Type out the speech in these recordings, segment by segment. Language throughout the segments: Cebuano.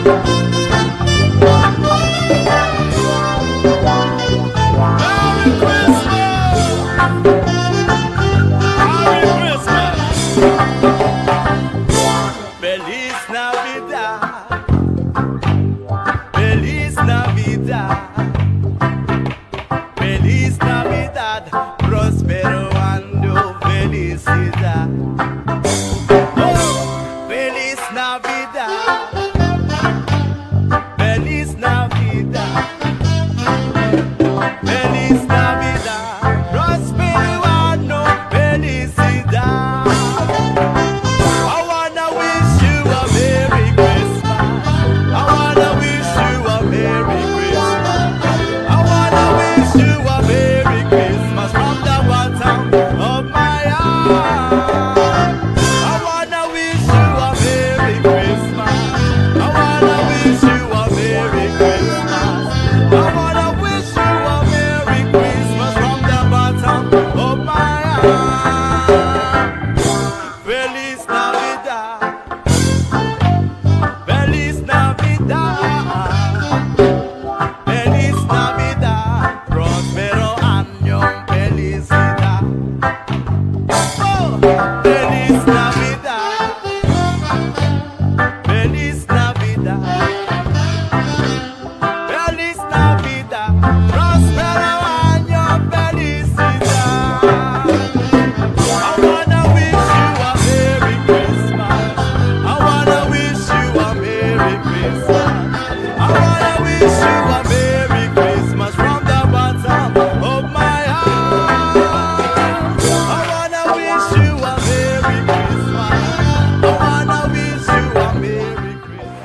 Merry Christmas! Merry Christmas! Feliz Navidad. Feliz Navidad. Feliz Navidad. Próspero año. Felicidad. Oh, Feliz Navidad. Feliz Navidad. Feliz Navidad, próspero año, felicidad. I wanna wish you a Merry Christmas. I wanna wish you a Merry Christmas. I wanna wish you a Merry Christmas from the bottom of my heart. I wanna wish you a Merry Christmas. I wanna wish you a Merry Christmas. I wanna wish you a Merry Christmas from the bottom of my heart. Feliz Navidad. Feliz Navidad. Feliz Navidad. Próspero año. Felicidad. Oh, Feliz Navidad. Feliz Navidad. Feliz Navidad. Próspero año. Felicidad. I wanna wish you a Merry Christmas. I wanna wish you a Merry Christmas. I wanna wish you a Merry Christmas from the bottom of my heart. I wanna wish you a Merry Christmas. I wanna wish you a Merry Christmas.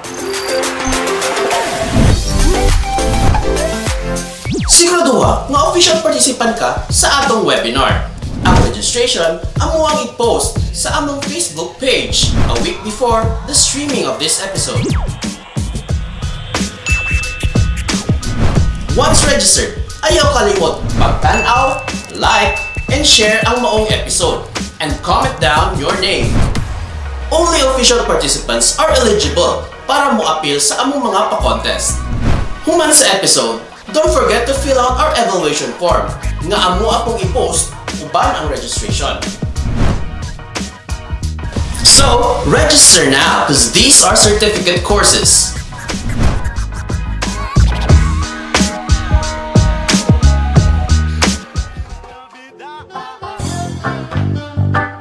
Siguraduha nga official participant ka sa atong webinar. Ang registration amo ang i-post sa among Facebook page a week before the streaming of this episode. Once registered, ayaw kalimot pagtan-aw, like, and share ang maong episode and comment down your name. Only official participants are eligible para mo-apil sa among mga pa-contest. Human sa episode, don't forget to fill out our evaluation form nga amo apong i-post uban ang registration. So, register now because these are certificate courses.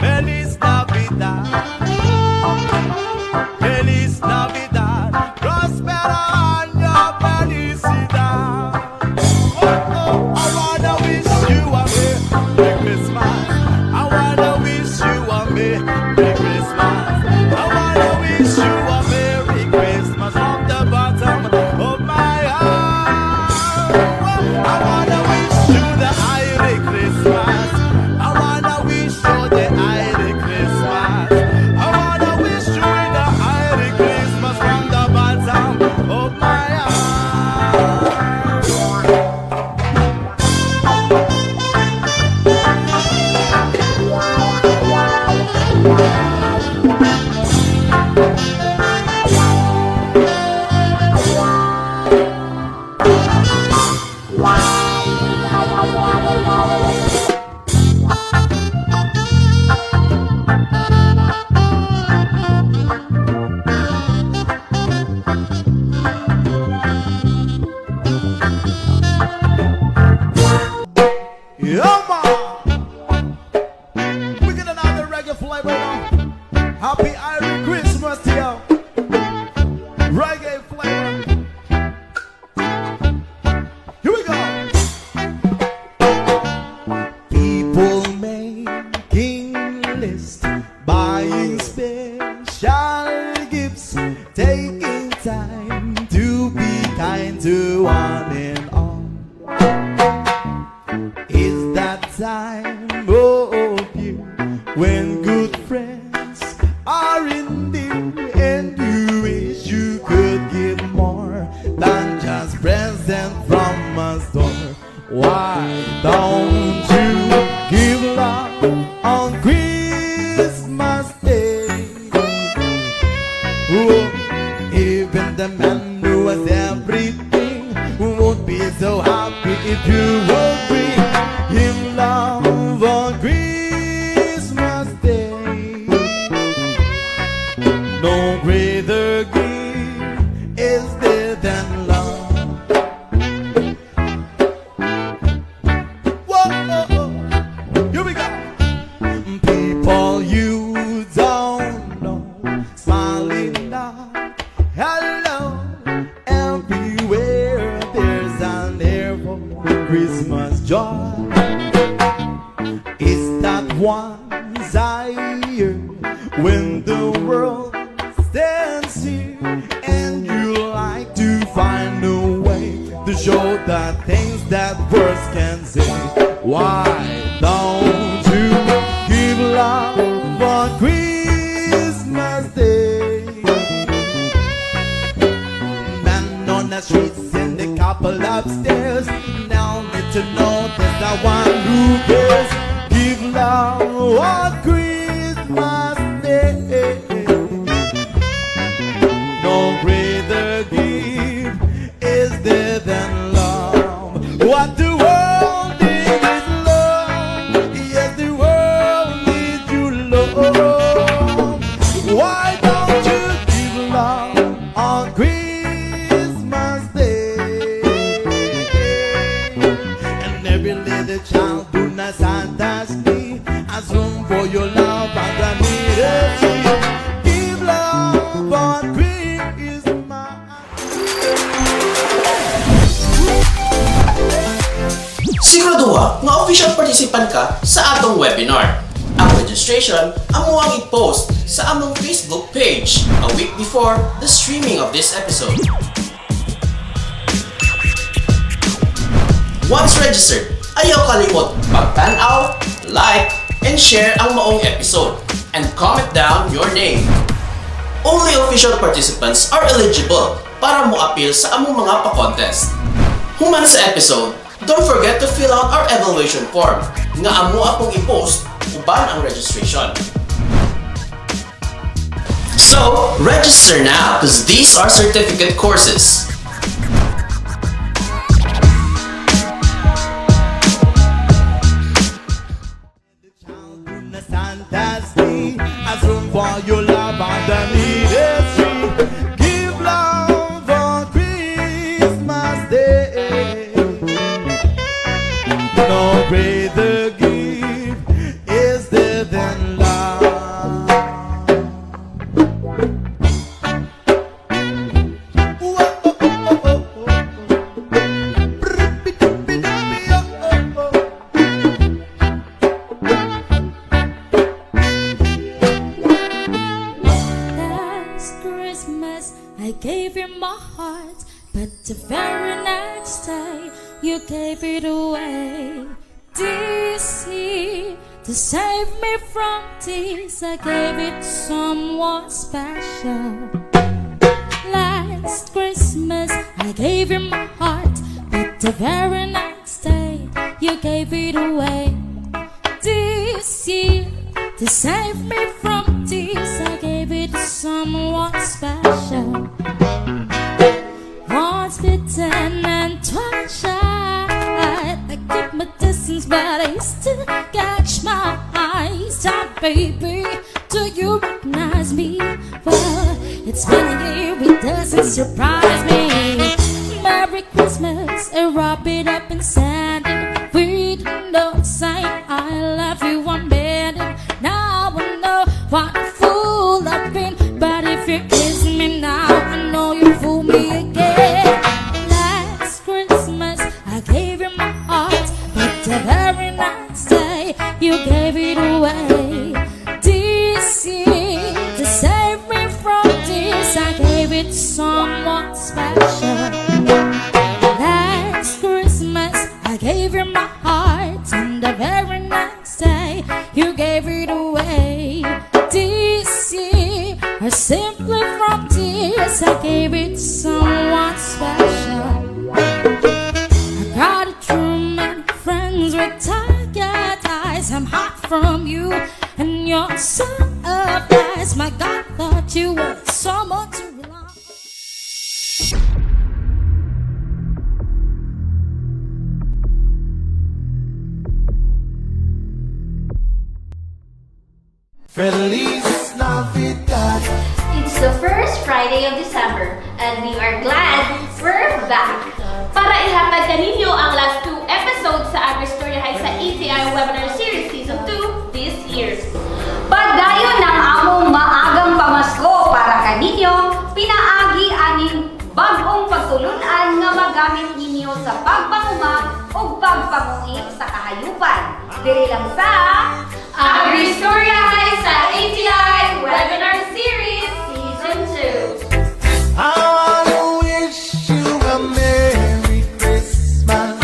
Feliz Navidad. Feliz Navidad. Próspero año. Felicidad. Oh, I wanna wish you a Merry Christmas. I wanna wish you a Merry Christmas. I wanna wish you a Merry Christmas from the bottom of my heart. I wanna wish you the Irish Christmas. I wanna wish you the Irish Christmas. I wanna wish you the Irish Christmas from the bottom of my heart. Yeah, man. We get another reggae flavor now. Happy Irish Christmas to you. Reggae flavor. Here we go. People making lists, buying special gifts, taking time to be kind to one and all. Is that time of year when good friends are in need and you wish you could give more than just present from a store? Why don't you give love on Christmas Day? Oh, Even the man who has everything won't be so happy if you won't bring him love on Christmas Day. No greater gift is there than love. Whoa, here we go. People you don't know, smiling out, hello. Everywhere there's an air for Christmas joy. It's that one desire when the world stands here and you like to find a way to show the things that words can say. Why don't you give love on Christmas Day? Man on the streets and the couple upstairs now need to know there's the one who cares. Give love on Christmas Day. No greater gift is there than love. What the world needs is love. Yes, the world needs you, love. Why don't you give love on Christmas Day? And every little child do not Santa's knee has room for your love underneath the tree. Give love on Christmas. Siguraduha nga official participant ka sa atong webinar. Ang registration amo ang i-post sa among Facebook page a week before the streaming of this episode. Once registered, ayaw kalimot magtan-aw, like, and share ang maong episode and comment down your name. Only official participants are eligible para mo-appeal sa among mga pa-contest. Human sa episode, don't forget to fill out our evaluation form nga amo apong i-post uban ang registration. So, register now because these are certificate courses. Santa's knee has room for your love underneath the tree. Give love on Christmas Day. No greater gift is there than love. Whoa, oh, oh, oh, oh. Brr-bi-doo-bi-doo-bi, oh, oh, oh. Last Christmas, I gave you my heart, but the very next day, you gave it away. This year, to save me from tears, I gave it to someone special. Last Christmas, I gave you my heart, but the very next day, you gave it away. This year, to save me from tears, I gave it to someone special. Once bitten and twice shy, I keep my distance, but I still catch my eyes. Time, baby, do you recognize me? Well, it's been a year, it doesn't surprise me. Merry Christmas, and wrap it up and send it with no sign. I love you, I'm it. Now I know what a fool I've been, but if you kiss me now, I know you fool me again. Last Christmas, I gave you my heart, but the very next day, you gave it away. This year, to save me from this, I gave it to someone special. Last Christmas, I gave you my heart, and the very next day, you gave it away. This year, I simply from tears, I gave it to someone special. I got it through many friends with tired eyes. I'm hot from you and your surprise. My God, thought you were someone to rely. Feliz Navidad. It's the first Friday of December and we are glad we're back. Para ihatag kaninyo ang last two episodes sa AgriStorya High sa ATI Webinar Series Season 2 this year. Padayon ang among maagang pamasko para kaninyo, pinaagi aning bag-ong pagtulunan nga magamit ninyo sa pagpanguma ug pagpanguhi sa kahayupan. Diri lang sa AgriStorya High sa ATI Webinar Series Season 2. I wanna wish you a Merry Christmas.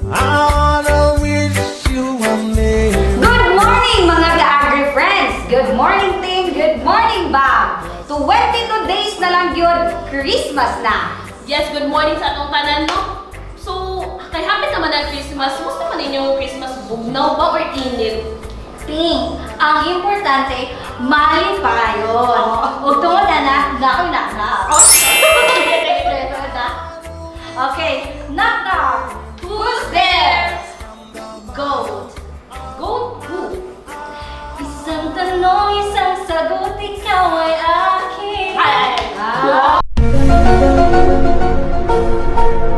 I wanna wish you a Merry Good morning, mga ka-agri friends! Good morning, team! Good morning, Bam! 22 days na lang yun, Christmas na! Yes, good morning sa atong tanan, no? So, kay hapit naman ang Christmas, musta man inyong Christmas, bugnaw ba or init? Ting, ang importante, malipayon. Ug tungod ana, nakoy knock-knock. Okay, knock knock. Who's there? Goat. Goat who? Isang tanong, isang sagot, ikaw ay akin. Ay, ay, ay. Ah.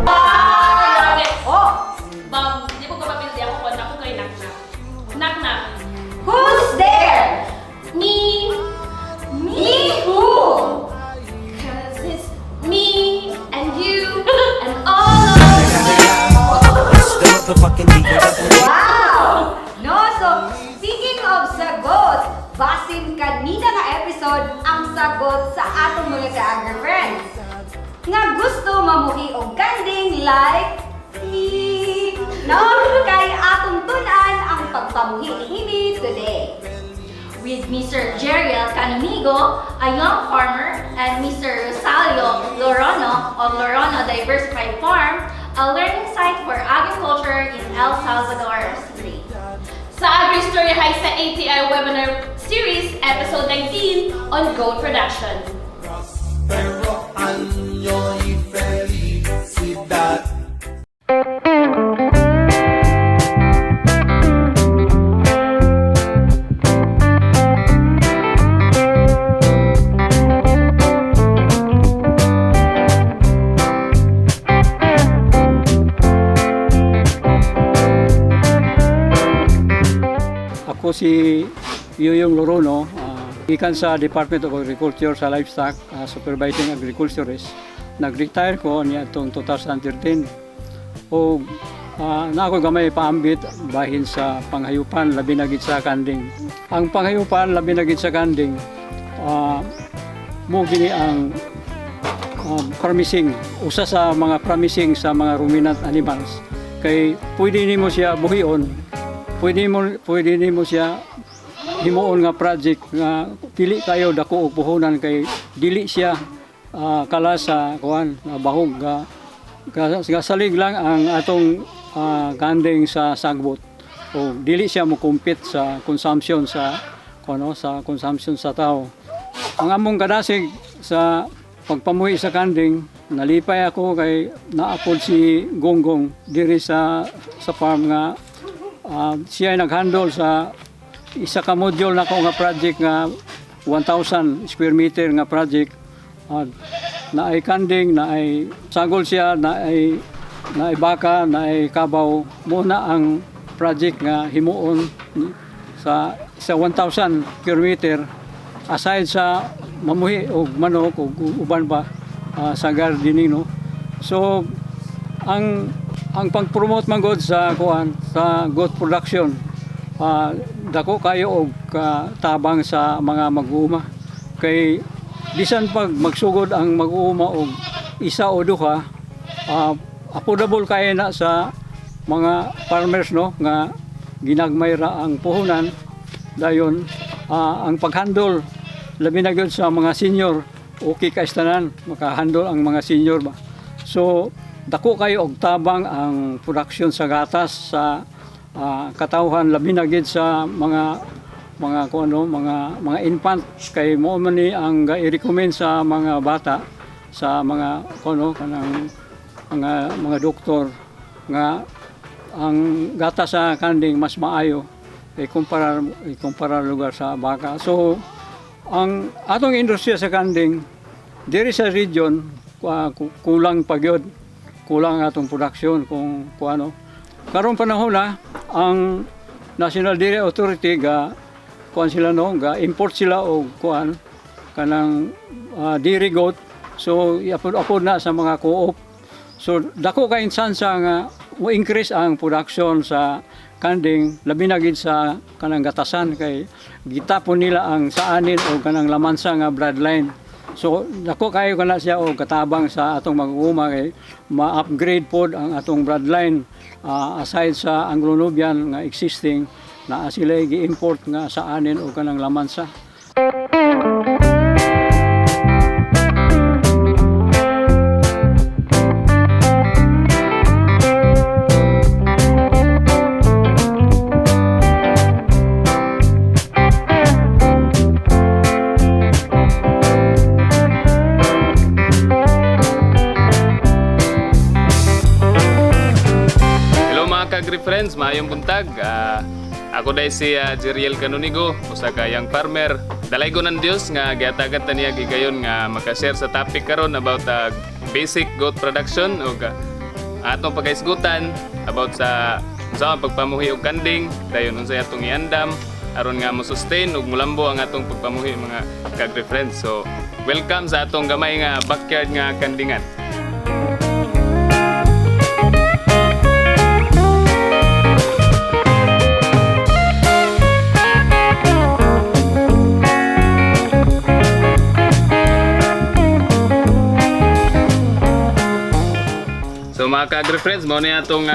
Ah, grabe. Oh, Bam, di ko kapapildi ako kung ako kay knock knock. Knock knock. who's there? Me. Me who? 'Cause it's me and you and all of Wow! No, so speaking of sagot, basin kanina nga episode ang sagot sa atong mga ka-agri friends. Nga gusto mamuhi og kanding like me. No, kay atong tun-an ang pagpamuhi niini today. With Mr. Jeriel Canonigo, a young farmer, and Mr. Rosalio Lorono of Lorono Diversified Farm, a learning site for agriculture in El Salvador City. Sa AgriStorya High sa ATI Webinar Series, Episode 19 on goat production. Próspero año y felicidad. Ako si Yoyong Lorono, gikan sa Department of Agriculture sa Livestock, Supervising Agriculturist. Nag-retire ko niya itong 2013. O na ako gamay paambit bahin sa panghayupan labi na gid sa kanding. Ang panghayupan labi na gid sa kanding, mo gini ang promising, usa sa mga promising sa mga ruminant animals kay pwede nimo siya buhion, pwede nimo siya himuon nga project nga dili kayo dako og puhunan kay dili siya kala sa kuan nga bahog nga nga salig lang ang atong kanding sa sagbot o dili siya mo compete sa consumption sa kuno sa consumption sa tao. Ang among kadasig sa pagpamuhi sa kanding, nalipay ako kay naapod si Gonggong diri sa farm nga siya ay nag-handle sa isa ka module nako nga project nga 1,000 square meter nga project. Naay kanding, naay sagol siya, naay baka, naay kabaw. Mo na ang project nga himuon sa 1,000 square meter aside sa mamuhi og manok og uban pa sa gardening, no. So ang pag-promote man gud sa kuan sa goat production, dako kayo og tabang sa mga mag-uuma kay bisan pag magsugod ang mag-uuma og isa o duha, affordable kay na sa mga farmers, no, nga ginagmay ra ang puhunan. Dayon ang paghandle labi na gyud sa mga senior, okay kay tanan makahandle ang mga senior ba. So dako kayo og tabang ang production sa gatas sa katawhan, labi na gyud sa mga kung ano, mga infant kay mo man ni ang i-recommend sa mga bata sa mga kung ano kanang mga doktor nga ang gatas sa kanding mas maayo. Ikumpara lugar sa baka. So ang atong industriya sa kanding diri sa region, kulang pa gyud. Kulang atong production kung ano. Karong panahon na ang National Dairy Authority ga kuan sila, no, ga import sila og kuan kanang dairy goat. So iapod-apod na sa mga co-op. So dako kay insansa nga mo increase ang production sa kanding, labi na gid sa kanang gatasan, kay gitapon nila ang Saanen o kanang Lamansa nga bloodline. So dako kayo kana siya og katabang sa atong mag-uuma kay ma-upgrade pod ang atong bloodline, aside sa Anglo-Nubian nga existing na sila gi-import nga Saanen o kanang Lamansa. Hello mga ka-agri-friends, maayong buntag. Ako dahil si Jeriel Canonigo, usa ka young farmer. Dalaygon ng Dios nga gihatagan ta niya gigayon nga makashare sa topic karon about basic goat production ug atong pagkaisgutan about sa unsa ang pagpamuhi og kanding, dayon unsay atong iandam aron nga mo sustain ug mulambo ang atong pagpamuhi, mga ka-agri-friends. So, welcome sa atong gamay nga backyard nga kandingan. So mga ka-agri-friends, mao ni atong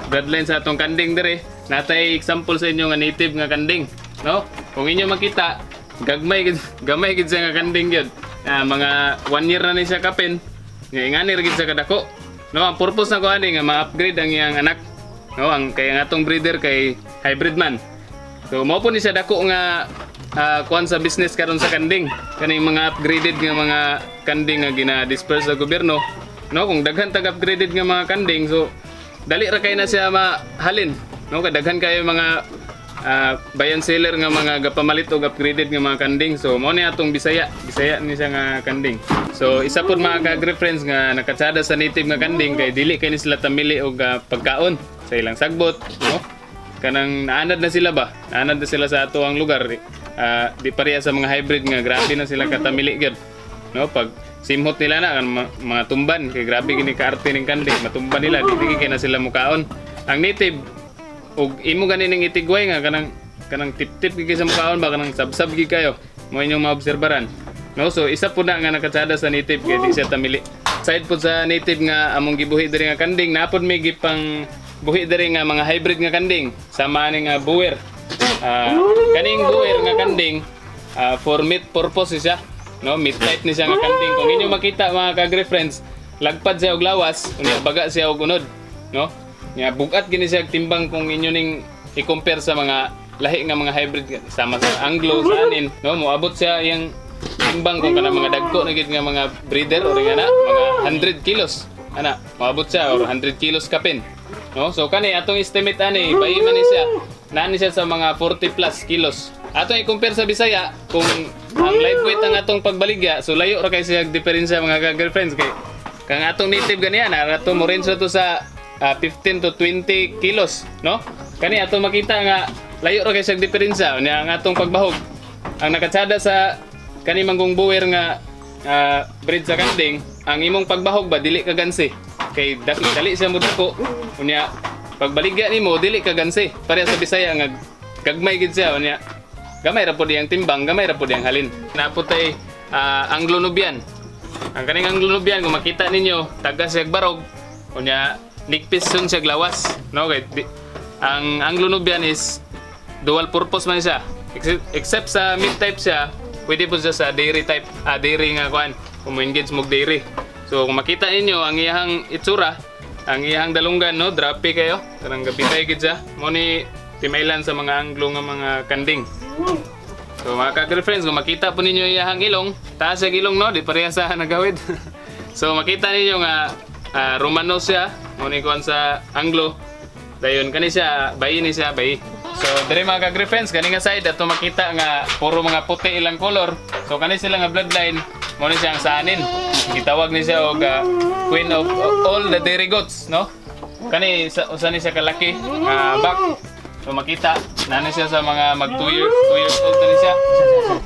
bloodline sa atong kanding dire. Natay example sa inyo nga native nga kanding, no? Kung inyo makita, gagmay gid, gamay gid siya nga kanding gyud. Mga 1 year na ni siya kapin. Nga ingani ra gid siya kadako. No, ang purpose na ko ani nga ma-upgrade ang iyang anak. No, ang kay ang atong breeder kay hybrid man. So mao po ni siya dako nga kuan sa business karon sa kanding. Kaning mga upgraded nga mga kanding nga gina-disperse sa gobyerno. No, kung daghan tag upgraded nga mga kanding, so dali ra kay na siya mahalin. No, kay daghan kayo mga buy and seller nga mga gapamalit og upgraded nga mga kanding. So mao ni atong Bisaya, Bisaya ni siya nga kanding. So isa pod, mga ka-agri-friends, nga nakatsada sa native nga kanding kay dili kay ni sila tamili og pagkaon sa ilang sagbot, no? Kanang naanad na sila ba? Naanad na sila sa ato ang lugar. Di pareha sa mga hybrid nga grabe na sila katamili gyud. No, pag simhot nila na kan mga tumban kay grabe gini kaarte ning kanding, matumban nila, di di kay na sila mukaon. Ang native ug imo gani ning itigway nga kanang kanang tip-tip gid kay sa mukaon ba, kanang sabsab gid kayo mo inyong maobserbaran. No, so isa po na nga nakatsada sa native kay di siya tamili. Side po sa native nga among gibuhi diri nga kanding, napod may gipang buhi diri nga mga hybrid nga kanding sama ani nga Boer. Kaning Boer nga kanding, for meat purpose siya, no? Meat type ni siya nga kanding. Kung inyo makita, mga ka-agri friends, lagpad siya og lawas, unya baga siya og unod, no? Nya bugat gini siya og timbang kung inyo ning i-compare sa mga lahi nga mga hybrid sama sa Anglo, Saanen, no? Moabot siya yang timbang kung kanang mga dagko na gid nga mga breeder or nga na mga 100 kilos ana, moabot siya or 100 kilos kapin, no? So kani atong estimate ani, bayi man ni siya, naa ni siya sa mga 40 plus kilos. Atong i-compare sa Bisaya, kung ang live weight ang atong pagbaligya, so layo ra kay siya diferensya, mga ka-girlfriends, kay kang atong native ganiyan ato mo range to sa 15 to 20 kilos, no? Kani atong makita nga layo ra kay siya diferensya. Unya ang atong pagbahog, ang nakatsada sa kani manggong Boer nga breed sa kanding, ang imong pagbahog ba dili ka gansi kay dali, dali siya mo dako. Unya pagbaligya nimo dili ka gansi pareha sa Bisaya nga gagmay gid siya. Unya gamay ra pod iyang timbang, gamay ra pod iyang halin. Naputay Anglo-Nubian. Ang kaning Anglo-Nubian, kung makita ninyo, taga siya barog, unya nigpis sun siya lawas, no? Kay ang Anglo-Nubian is dual purpose man siya. Except sa meat type siya, pwede po siya sa dairy type, dairy nga kuan, kung mo engage mo dairy. So kung makita ninyo ang iyang itsura, ang iyang dalunggan, no, droppy kayo, kanang gapitay gid siya. Mo ni timailan sa mga Anglo nga mga kanding. So mga ka-girlfriends, kung makita po ninyo iyang ilong, taas ang ilong, no, di pareha sa nagawid. So makita ninyo nga Romano siya, mo ni kuan sa Anglo. Dayon kani siya, bayi ni siya, bayi. So diri, mga ka-friends, kani nga side ato makita nga puro mga puti ilang color. So kani sila nga bloodline, mo ni siya ang Saanen. Gitawag ni siya og queen of all the dairy goats, no? Kani sa usa ni siya kalaki nga buck. So makita na ni siya sa mga mag 2 years, 2 years old na ni siya.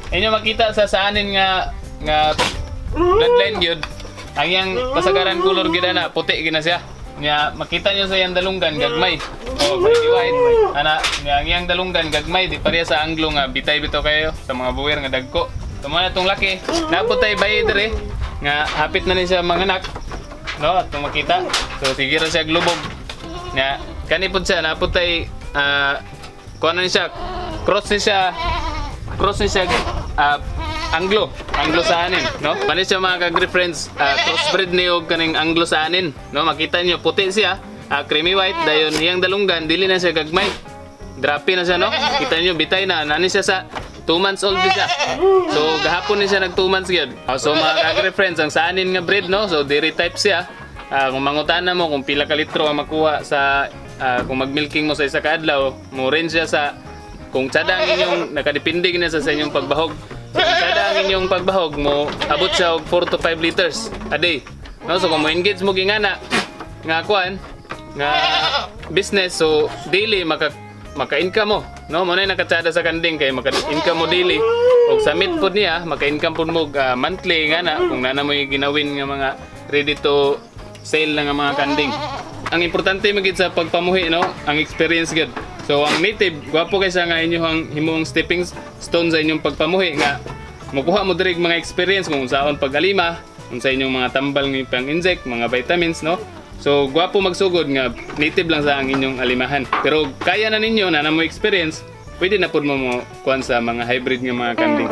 Inyo makita sa Saanen nga nga bloodline gyud, ang iyang kasagaran color gyud na puti gyud na siya. Nya makita nyo sa iyang dalunggan gagmay. Oh, pretty white. Ana, nya ang iyang dalunggan gagmay, di pareha sa Anglo nga bitay bitaw kayo sa mga buwer nga dagko. So mao na tong laki. Naa pod tay bayi dire nga hapit na ni siya manganak. No, atong makita. So sige ra siya glubog. Nya kani pud siya, naa pod tay kuan na ni siya, cross ni siya Anglo Saanen, no? Kani siya, mga kagri friends, crossbreed ni og kaning Anglo Saanen, no? Makita niyo puti siya, creamy white, dayon iyang dalunggan dili na siya gagmay. Droppy na siya, no? Kita niyo bitay na, nani siya sa 2 months old siya. So gahapon ni siya nag 2 months gyud. So mga kagri friends, ang Saanen nga breed, no? So dairy type siya. Kung mangutan mo kung pila ka litro ang makuha sa kung magmilking mo sa isa ka adlaw, mo range siya sa kung tsada ang inyong nakadepende gina sa inyong pagbahog. So, kung tsada ang inyong pagbahog mo, abot siya og 4 to 5 liters a day. No, so kung mo engage mo gingana nga kuan nga business, so daily maka-income mo, no? Mo na nakatsada sa kanding kay maka-income mo daily og sa meat pod niya maka-income pod mo monthly nga na kung nana mo ginawin nga mga ready to sale na nga mga kanding. Ang importante magid sa pagpamuhi, no, ang experience gud. So ang native, gwapo kay siya nga inyong himuong stepping stone sa inyong pagpamuhi nga mukuha mo diri mga experience kung unsaon pag-alima, unsa inyong mga tambal ng pang insect, mga vitamins, no? So gwapo magsugod nga native lang sa ang inyong alimahan. Pero kaya na ninyo na mo experience, pwede na pud mo mo kuan sa mga hybrid nga mga kanding.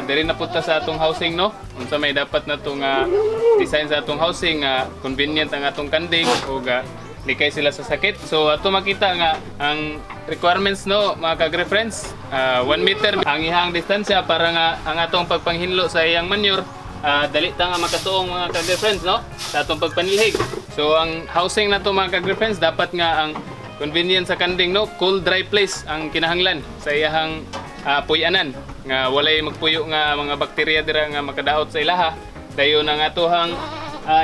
Diri na punta sa atong housing, no, unsa may dapat na itong design sa atong housing nga convenient ang atong kanding ug likay sila sa sakit. So ato makita nga ang requirements, no, mga kagre-friends, 1 meter ang ihang distansya para nga ang atong pagpanghinlo sa iyang manure, dali ta nga makatuong, mga kagre-friends, no, sa atong pagpanilhig. So ang housing nato, mga kagre-friends, dapat nga ang convenient sa kanding, no, cool dry place ang kinahanglan sa iyahang puy-anan nga walay magpuyo nga mga bakterya dira nga makadaot sa ilaha. Dayon ang atohang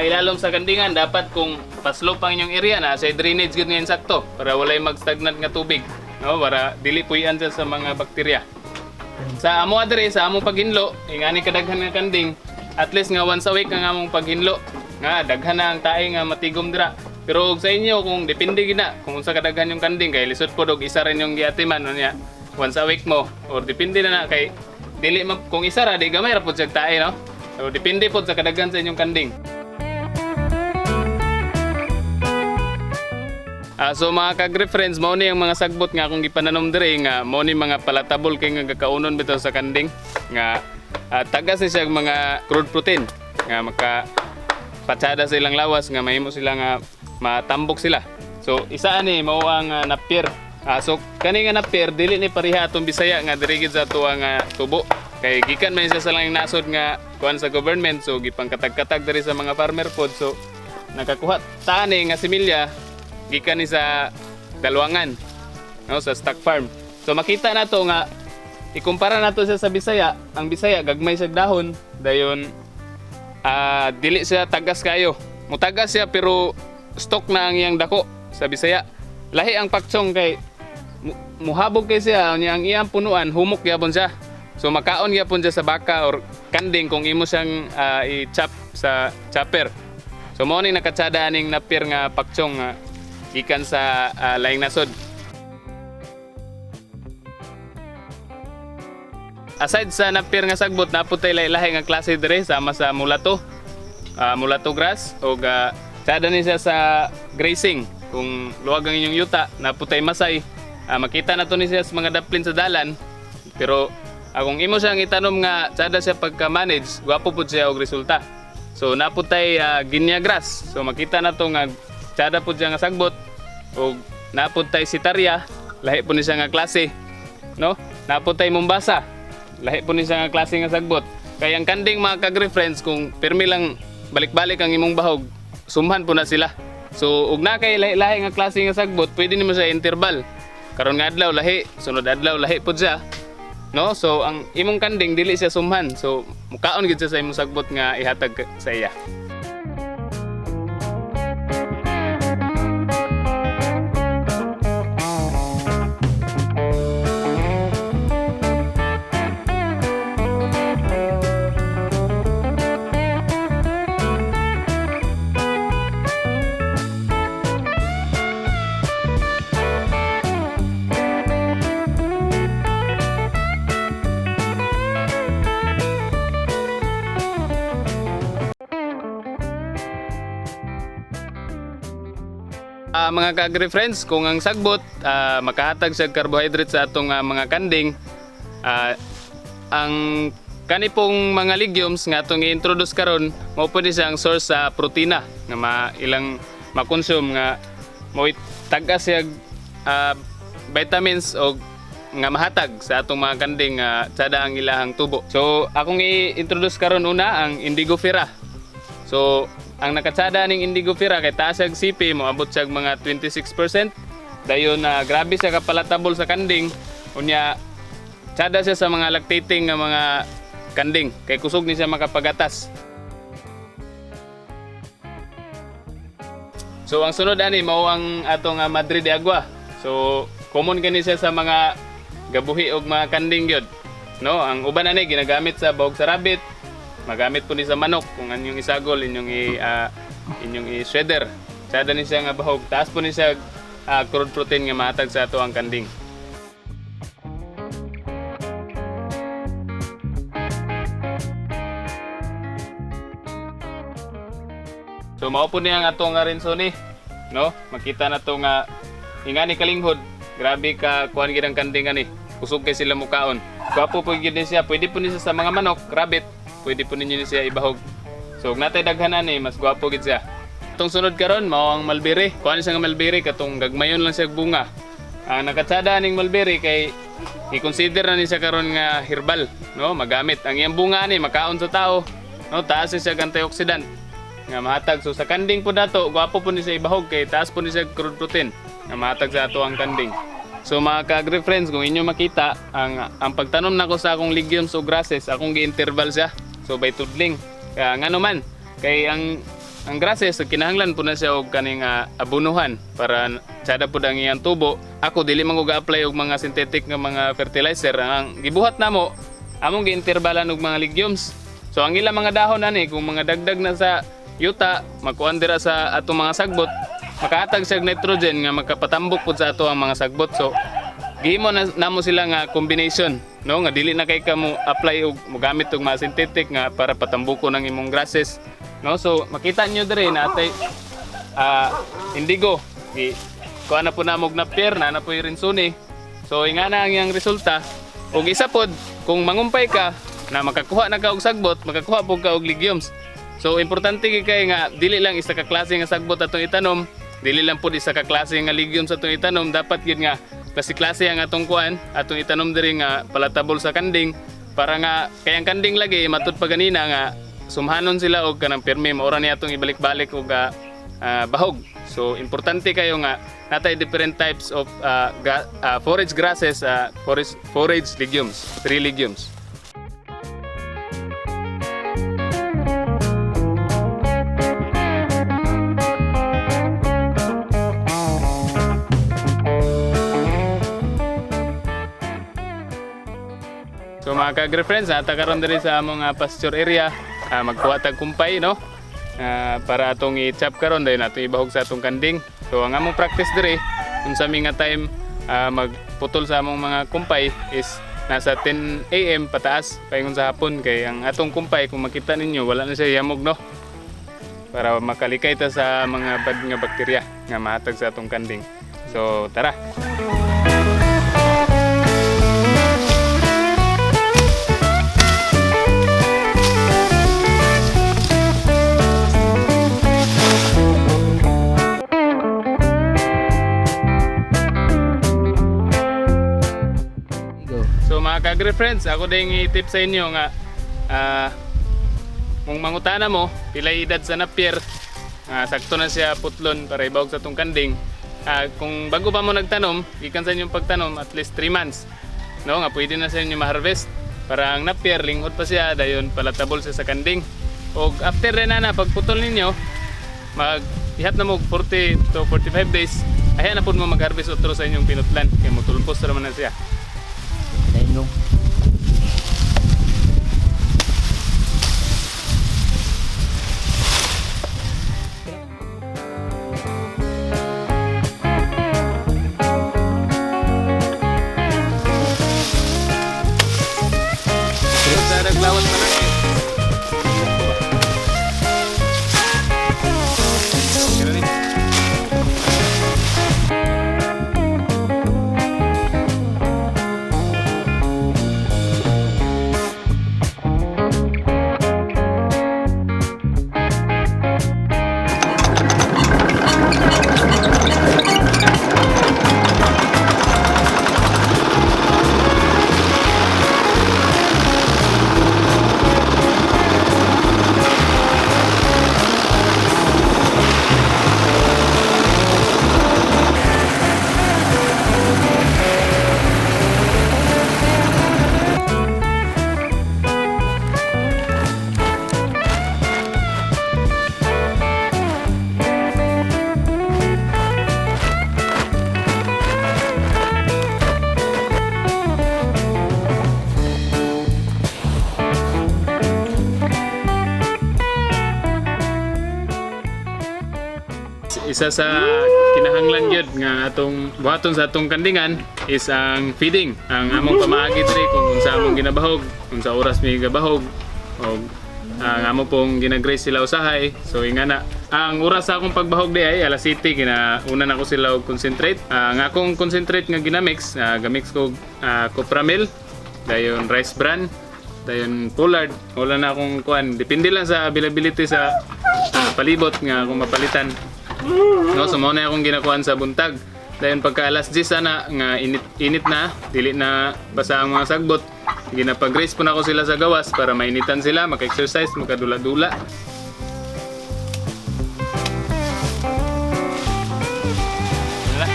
ilalom sa kandingan, dapat kung paslope ang inyong area na sa drainage gud nga insakto para walay magstagnant nga tubig, no, para dili puy-an siya sa mga bakterya. Sa amo adre, sa among paghinlo, ingani kadaghan nga kanding, at least nga once a week ang among paghinlo nga daghan na ang tae nga matigom dira. Pero og sa inyo, kung depende gina kung unsa kadaghan yung kanding, kay lisod pod og isa rin yung giatiman unya once a week mo, or depende na na kay dili ma, kung isa ra di gamay ra pod siya tae, no? So depende pod sa kadaghan sa inyong kanding. So mga kagri-friends, mao ni ang mga sagbot nga akong gipananom diri nga mao ni mga palatable kay nga gakaunon bitaw sa kanding nga tagas ni siya og mga crude protein nga maka patsada sa ilang lawas nga mahimo sila nga matambok sila. So isa ani mao ang napier. So kani nga napier dili ni pareha atong Bisaya nga diri gid sa ato ang tubo. Kay gikan man siya sa laing nasod nga kuan sa government, so gipangkatag-katag diri sa mga farmer pod, so nakakuha ta ani nga similya gikan ni sa Dalwangan, no, sa stock farm. So makita nato nga ikumpara nato siya sa Bisaya, ang Bisaya gagmay siya dahon, dayon dili siya tagas kayo. Mutagas siya pero stock na ang iyang dako sa Bisaya. Lahi ang pakchong kay muhabog kay siya unya ang iyang punuan humok gyapon siya. So makaon gyapon siya sa baka or kanding kung imo siyang i-chop sa chopper. So mao ni nakatsada aning napier nga pakchong nga gikan sa laing nasod. Aside sa napier nga sagbot, naa pod tay lahi nga klase dire sama sa mulato. Mulato grass o tsada ni siya sa grazing. Kung luwag ang inyong yuta, naa pod tay Masai. Makita na to ni siya sa mga daplin sa dalan. Pero kung imo siyang itanom nga tsada siya pagka-manage, gwapo pud siya og resulta. So napud tay guinea grass. So makita na to nga tsada pud siya nga sagbot og napud tay sitaria, lahi pud ni siya nga klase. No? Napud tay Mombasa. Lahi pud ni siya nga klase nga sagbot. Kay ang kanding, mga kagri-friends, kung pirmi lang balik-balik ang imong bahog, sumhan po na sila. So ug na kay lahi-lahi nga klase nga sagbot, pwede nimo siya interval. Karon nga adlaw lahi, sunod adlaw lahi pud siya. No? So ang imong kanding dili siya sumhan. So mukaon gid siya sa imong sagbot nga ihatag sa iya. Mga ka-agri friends, kung ang sagbot makahatag siya carbohydrate sa atong mga kanding, ang kani pong mga legumes nga atong i-introduce karon, mao pud ni siya ang source sa protina nga ilang makonsume nga mo tag-as siya vitamins o nga mahatag sa atong mga kanding nga tsada ang ilahang tubo. So akong i-introduce karon una ang indigofera. So ang nakatsada ning indigofera kay taas siya CP, moabot siya mga 26%. Dayon na grabe siya kapalatable sa kanding. Unya tsada siya sa mga lactating nga mga kanding kay kusog ni siya makapagatas. So ang sunod ani mao ang atong Madre de Agua. So common kani siya sa mga gabuhi og mga kanding gyud. No, ang uban ani ginagamit sa bahog sa rabbit, magamit po ni sa manok kung anyong isagol inyong i-shredder. Sada ni siya nga bahog. Taas po ni siya crude protein nga mahatag sa ato ang kanding. So mao po niya ang ato nga rinsoni, no? Makita na to nga ingani kalinghod, grabe ka kuan gid ang kanding ani. Kusog kay sila mukaon. Gwapo po gid ni siya, pwede po ni siya sa mga manok, rabbit, pwede po ninyo ni siya ibahog. So ug natay daghan ani, mas gwapo gid siya. Itong sunod karon mao ang mulberry. Kuan siya nga mulberry katong gagmayon lang siya og bunga. Ang nakatsada ning mulberry kay i-consider na ni siya karon nga herbal, no? Magamit ang iyang bunga ani makaon sa tao, no? Taas ni siya og antioxidant nga mahatag. So sa kanding po nato, gwapo po ni sa ibahog kay taas po ni siya crude protein nga mahatag sa ato ang kanding. So mga ka-agri friends, kung inyo makita ang pagtanom nako sa akong legumes o grasses, akong gi-interval siya. So by tudling. Kaya ngano man kay ang grasses kinahanglan po na siya og kaning abunuhan para tsada pud ang iyang tubo. Ako dili man ko ga-apply og mga synthetic nga mga fertilizer. Ang gibuhat namo, among gi-intervalan og mga legumes. So ang ilang mga dahon ani kung mga dagdag na sa yuta, makuan dira sa atong mga sagbot, makahatag siya og nitrogen nga makapatambok pud sa ato ang mga sagbot. So gihimo na namo sila nga combination, no, nga dili na kay ka mo apply og mogamit og mga synthetic nga para patambukon ang imong grasses, no? So makita niyo diri na atay indigo, gi kuha na po namo og napier na na po yung rinsuni. So ingana ang iyang resulta. Og isa pod, kung mangumpay ka na makakuha na ka og sagbot, makakuha pod ka og legumes. So importante kay kay nga dili lang isa ka klase nga sagbot atong itanom, dili lang pod isa ka klase nga legumes atong itanom, dapat gyud nga klase-klase ang atong kuan, atong itanom diri nga palatable sa kanding para nga kay ang kanding lagi matud pa ganina nga sumhanon sila og kanang pirmi maura ni atong ibalik-balik og bahog. So importante kayo nga natay different types of forage grasses, forage legumes, three legumes. So mga ka-agri friends, nata karon diri sa among pasture area, magkuha tag kumpay, no? Para atong i-chop karon dayon atong ibahog sa atong kanding. So ang among practice diri unsa mi nga time magputol sa among mga kumpay is nasa 10 AM pataas paingon sa hapon kay ang atong kumpay, kung makita ninyo, wala na siya yamog, no? Para makalikay ta sa mga bad nga bakterya nga mahatag sa atong kanding. So tara. ka-agri-friends, ako din i-tip sa inyo nga kung mangutana mo, pilay edad sa napier, sakto na siya putlon para ibawag sa tong kanding. Kung bago pa mo nagtanom, gikan sa inyong pagtanom at least 3 months. No, nga pwede na sa inyo ma-harvest para ang napier linghod pa siya dayon palatable siya sa kanding. Og after rin na pagputol ninyo, mag ihat na mo og 40 to 45 days, ayan na pud mo mag-harvest otro sa inyong pinutlan kay mutulpos ra man na siya. Sa naglawas pa na eh. Ganun eh. Isa sa kinahanglan gyud nga atong buhaton sa atong kandingan is ang feeding. Ang among pamaagi diri kung unsa among ginabahog, unsa oras mi gabahog og ang amo pong ginagrace sila usahay. So ingana ang oras sa akong pagbahog di ay alas 7, ginauna na ko sila og concentrate. Ang akong concentrate nga ginamix, gamix ko Copramil, dayon rice bran, dayon pollard. Wala na akong kuan, depende lang sa availability sa palibot nga akong mapalitan. No, so mao na akong ginakuan sa buntag. Dayon pagka alas 10 sana nga init init na, dili na basa ang mga sagbot. Ginapag-grace po na ako sila sa gawas para mainitan sila, maka-exercise, makadula-dula. Wala.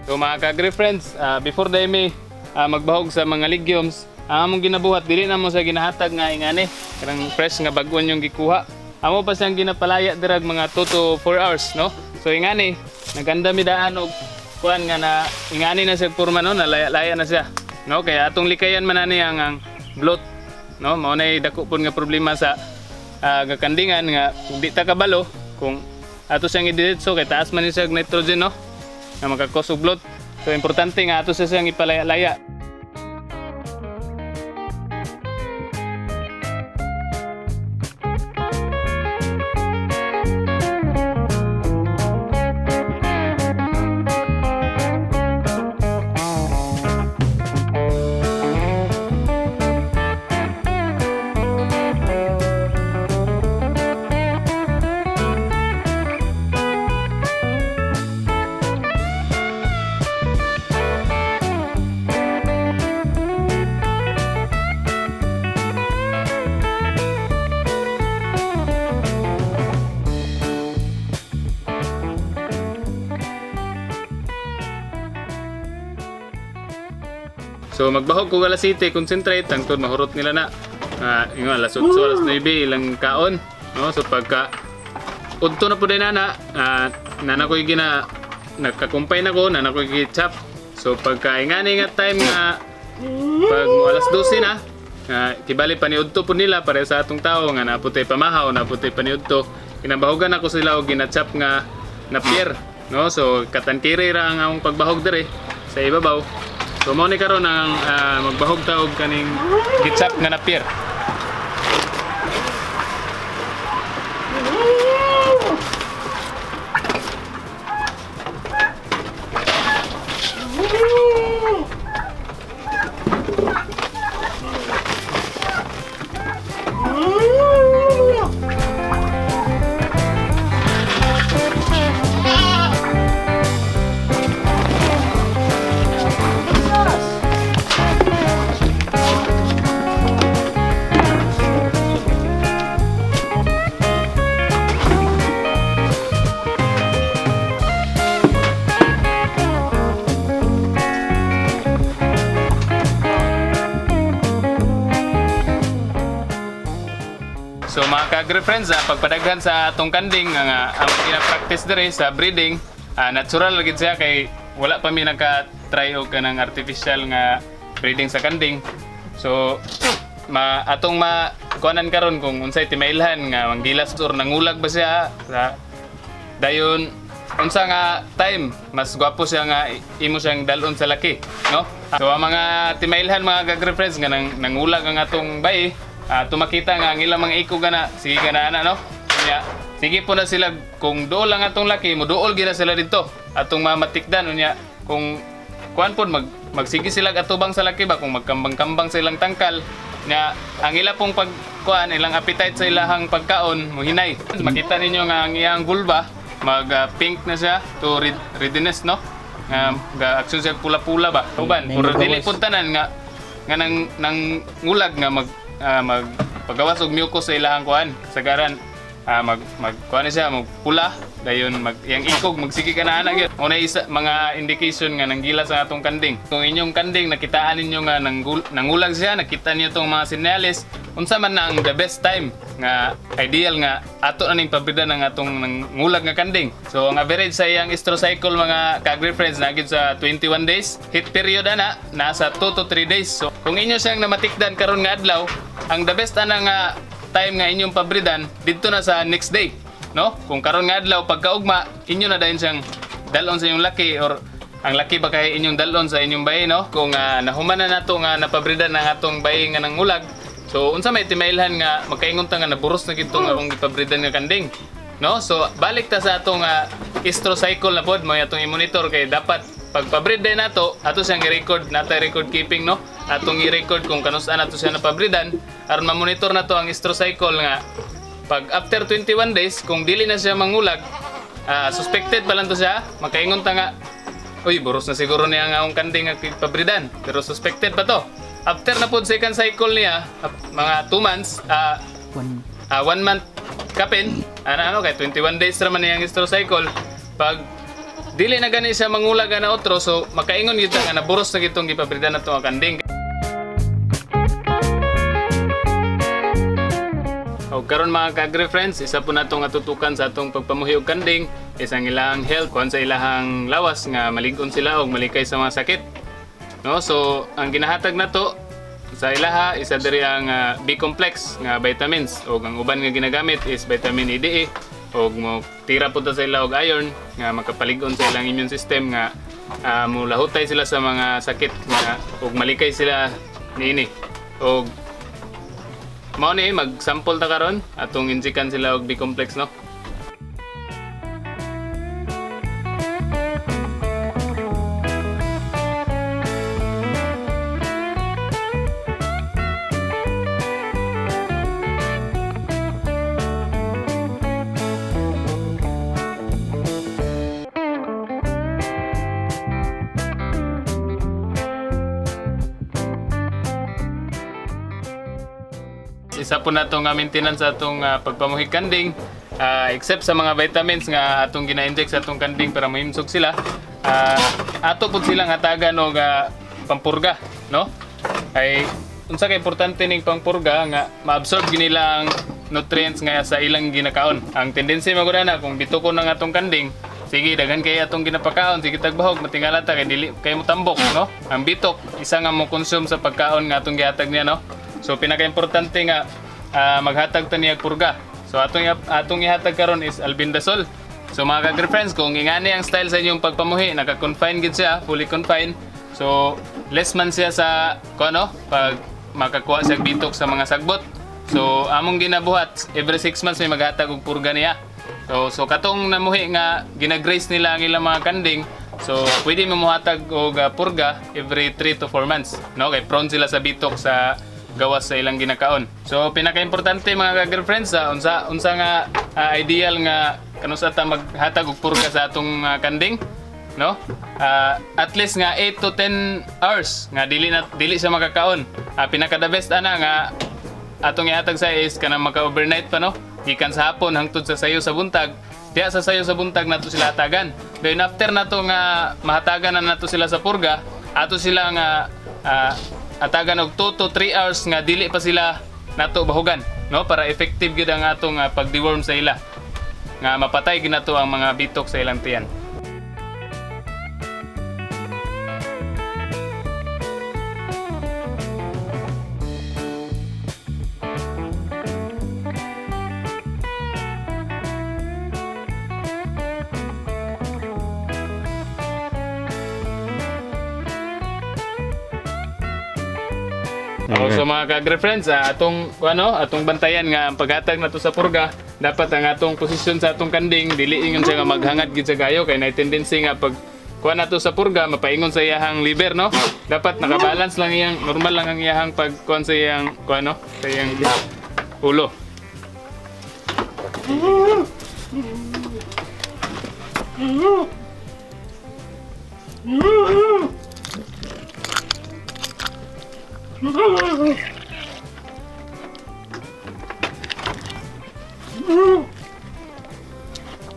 So mga ka-agri-friends, before dahil may magbahog sa mga legumes, ang among ginabuhat, dili na mo sa ginahatag nga ingani. Kanang fresh nga bagon yung gikuha. Amo pa siyang ginapalaya dirag mga 2 to 4 hours, no? So ingani, naganda mi daan og kuan nga na ingani na siya porma, no, nalaya-laya na siya. No, kaya atong likayan man ani ang bloat, no? Mao nay dako pud nga problema sa gakandingan nga kung di ta kabalo kung ato siyang idiretso kay taas man ni siya og nitrogen, no? Nga makakos og bloat. So importante nga ato siya siyang ipalaya-laya. So magbahog ko alas 7, concentrate hangtod mahurot nila na. Ingon alas 8, alas 9 ilang kaon, no? So pagka udto na po din nana, nana ko'y gina nagkakumpay na ko, nana ko'y gi-chop. So pagka ingani nga time nga pag mo alas 12 na, kibali pa ni udto po nila para sa atong tao nga naputi pamahaw, naputi pa ni udto. Kinabahogan ako sila og gina-chop nga napier, no? So katankiri ra ang among pagbahog diri sa ibabaw. So mao ni karon ang magbahog ta og kaning gitsap nga napier. mga ka-agri-friends, pagpadaghan sa atong kanding ang among gina-practice diri sa breeding, natural lagi siya kay wala pa mi naka-try og kanang artificial nga breeding sa kanding. So ma atong ma kuanan karon kung unsay timailhan nga manggilas or nangulag ba siya sa dayon unsa nga time mas gwapo siya nga imo siyang dalon sa laki, no? So ang mga timailhan, mga ka-agri-friends, nga nangulag ang atong bay, tumakita nga ang ilang mga iko gana sige gana ana, no? Unya sige po na sila, kung duol ang atong laki, moduol gina sila didto atong mamatikdan. Unya kung kuan pod magsige sila atubang sa laki ba, kung magkambang-kambang sa ilang tangkal nga ang ila pong pagkuan, ilang appetite sa ilahang pagkaon muhinay. Makita ninyo nga ang iyang vulva mag pink na siya to red, readiness, no? Nga ga aksyon siya pula-pula ba uban, pero dili pud tanan nga nga nang ngulag nga mag pagawas og mucus sa ilahang kuan kasagaran, mag mag kuan na siya, magpula dayon, mag iyang ikog magsige ka na ana gyud. Una isa mga indication nga nanggilas ang atong kanding. Kung inyong kanding nakitaan ninyo nga nangulag siya, nakita niyo tong mga senyales, unsa man na ang the best time nga ideal nga ato na ning pabrida ng atong nangulag nga kanding? So ang average sa iyang estrous cycle, mga ka-agri friends, na sa 21 days. Heat period ana nasa 2 to 3 days. So kung inyo siyang namatikdan karon nga adlaw, ang the best ana nga time nga inyong pabridan didto na sa next day, no? Kung karon nga adlaw pagkaugma, inyo na dayon siyang dalon sa inyong laki or ang laki ba kay inyong dalon sa inyong bayi, no? Kung nahuman na nato nga napabridan ang atong bayi nga nangulag, so unsa may timailhan nga magkaingon ta nga naburos na gid nga akong gipabridan nga kanding, no? So balik ta sa atong estrous cycle na pod mo atong i-monitor kay dapat pagpabrid day nato ato siyang i-record, natay record keeping, no? Atong i-record kung kanus-a nato siya napabridan aron ma-monitor nato ang estrous cycle nga pag after 21 days kung dili na siya mangulag, suspected pa lang to siya, makaingon ta nga, "Uy, buros na siguro niya nga akong kanding nga pabridan." Pero suspected pa to. After na pod second cycle niya, mga 2 months, 1 month kapin, ano ano kay 21 days raman niyang estrous cycle. Pag dili na gani siya mangulag na otro, so makaingon gyud ta nga naburos na gitong gipabridan nato ang kanding. O karon, mga ka-agri friends, isa po natong atutukan sa atong pagpamuhi og kanding is ang ilang health, kuan sa ilahang lawas nga malig-on sila og malikay sa mga sakit. No? So ang ginahatag nato sa ilaha isa diri ang B complex nga vitamins og ang uban nga ginagamit is vitamin E, D, E og mo tira po ta sa ila og iron nga makapalig-on sa ilang immune system nga mulahutay sila sa mga sakit nga og malikay sila niini. Og mao ni mag-sample ta karon atong injikan sila og B complex, no? Isa po nato nga maintenance sa atong pagpamuhig kanding, except sa mga vitamins nga atong gina-inject sa atong kanding para mahimsog sila, ato pud silang hatagan og pampurga, no? Ay unsa kay importante ning pampurga nga ma-absorb nila ang nutrients nga sa ilang ginakaon. Ang tendency magud na kung bitokon ang atong kanding, sige daghan kay atong ginapakaon, sige tagbahog, matingala ta kay dili kay mo tambok, no? Ang bitok isa nga mo consume sa pagkaon nga atong gihatag niya, no? So pinaka-importante nga maghatag ta niya purga. So atong ihatag karon is albendazole. So mga ka-friends, kung ingani ang style sa inyong pagpamuhi, naka-confine gid siya, fully confined. So less man siya sa kuno pag makakuha siya bitok sa mga sagbot. So among ginabuhat every 6 months may maghatag og purga niya. So katong namuhi nga ginagraze nila ang ilang mga kanding, so pwede mo mohatag og purga every 3 to 4 months, no? Kay prone sila sa bitok sa gawas sa ilang ginakaon. So pinaka-importante, mga ka-girlfriends, unsa unsa nga ideal nga kanusa ta maghatag og purga sa atong kanding, no? At least nga 8 to 10 hours nga dili na dili siya makakaon. Pinaka the best ana nga atong ihatag sa is kanang maka-overnight pa, no? Gikan sa hapon hangtod sa sayo sa buntag. Diya sa sayo sa buntag nato sila hatagan. Then after nato nga mahatagan na nato sila sa purga, ato sila nga atagan og 2 to 3 hours nga dili pa sila nato bahugan. no, para effective gyud ang atong pag-deworm sa ila. Nga mapatay gyud nato ang mga bitok sa ilang tiyan. Oh, so mga ka-agri-friends, atong ano, atong bantayan nga ang paghatag nato sa purga, dapat ang atong posisyon sa atong kanding dili ingon siya nga maghangad gid sa gayo kay nay tendency nga pag kuha nato sa purga mapaingon sa iyahang liver, no? Dapat nakabalance lang iyang normal lang ang iyahang pagkuan sa iyang kuan, no? Sa iyang ulo.